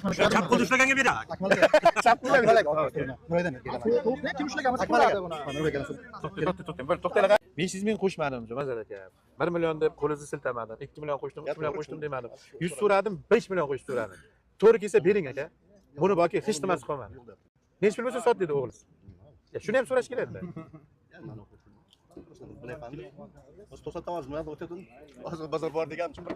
Chap qo'lda ushlaganga beradi. Chap qo'lda. Kim ushlagan bo'lsa ko'radi buni. To'xta, to'xta, bir to'xtanglar. 500 ming qo'shmadim, Jumanazar aka. 1 million deb qo'lingizni siltamadim. 2 million qo'shdim, 3 million qo'shdim demadim. 100 so'radim, 5 million qo'shib so'radim. To'g'ri kelsa bering aka. Buni boki hech nimasi qolmadi. Nechi pul bo'lsa sot dedi o'g'liz. Ya shuni ham so'rash kerak-da. Hozir to'satdan hozir nima o'tadi? Hozir bozor bor degan uchun bir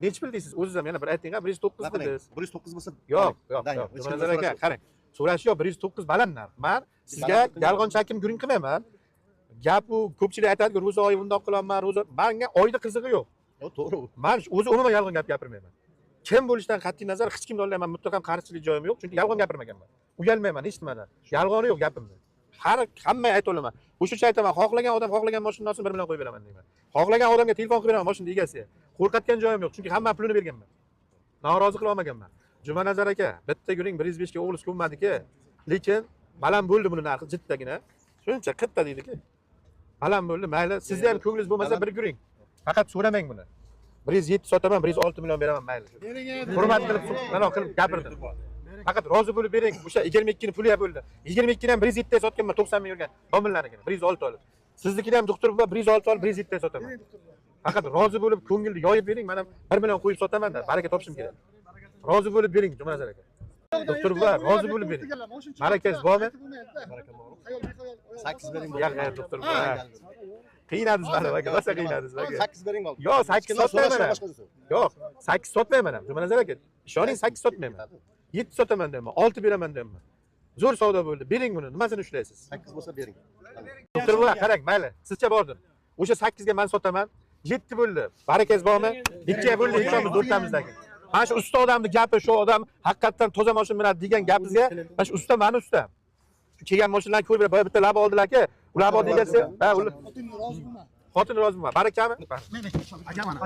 Nechi pul deysiz? O'zingiz ham yana bir ayting, 109 pul deysiz. 109 bo'lsa. Yo'q, yo'q, yo'q. Jumanazar aka, qarang. So'rash yo'q, 109 baland narx. Men sizga yolg'on chakim guring qilmayman. Gap u ko'pchilik aytadi-ku, ro'za oyi bundoq qilaman, ro'za. Menga oyda qizig'i yo'q. Yo'q, to'g'ri. Men o'zi umuman yolg'on gap gapirmayman. Kim bo'lishidan qat'iy nazar hech kimni olmayman, mutlaqo qarshilik joyim yo'q, chunki yolg'on gapirmaganman. Uyalmayman hech nimadan. Yolg'oni yo'q gapimda. Har hamma ayta olaman. O'sha aytaman, xohlagan odam xohlagan mashinani olsin 1 million qo'yib beraman deyman. Xohlagan odamga telefon qilib beraman mashina egasiga. Qo'rqatgan joyim yo'q, chunki hamma pulini berganman. Norozi qila olmaganman. Jumanazar aka, bitta guring 105 ga o'g'liz ko'nmadiki, lekin baland bo'ldi buni narxi jiddagina. Shuncha qitta deydiki. Baland bo'ldi, mayli, sizda ham ko'nglingiz bo'lmasa bir guring. Faqat so'ramang buni. 107 sotaman, 106 million beraman, mayli. Hurmat qilib, mana qilib gapirdim. Faqat rozi bo'lib bering. O'sha 22 ni puli ham bo'ldi. 22 ni ham 107 ga sotganman, 90 ming yurgan. Domillarnikini 106 olib. Siznikini ham doktor buva 106 olib 107 ga sotaman. Faqat rozi bo'lib ko'ngilni yoyib bering, men ham 1 million qo'yib sotaman-da, baraka topishim kerak. Rozi bo'lib bering, Jumanazar aka. Doktor buva, rozi bo'lib bering. Barakangiz bormi? 8 bering. Yo'q, yo'q, doktor buva. Qiynadingiz meni aka, rosa qiynadingiz aka. 8 bering bo'ldi. Yo'q, 8 sotmayman. Yo'q, 8 sotmayman ham. Jumanazar aka, ishoning 8 sotmayman. 7 sotaman deyman, 6 beraman deyman. Zo'r savdo bo'ldi. Bering buni, nimasini ushlaysiz? 8 bo'lsa bering. Doktor buva, qarang, mayli, sizcha bordim. O'sha 8 ga men sotaman. 7 bo'ldi. Barakangiz bormi? 2 bo'ldi, ikkovimiz o'rtamizdagi. Mana shu usta odamning gapi, shu odam haqiqatdan toza mashina minadi degan gapingizga, mana shu usta meni ustam. Shu kelgan mashinalarni ko'rib, boya bitta lab oldilar-ki, ular oldi egasi, ha, ular Xotin rozi bo'lma. Xotin rozi bo'lma. Barakami? Aka mana.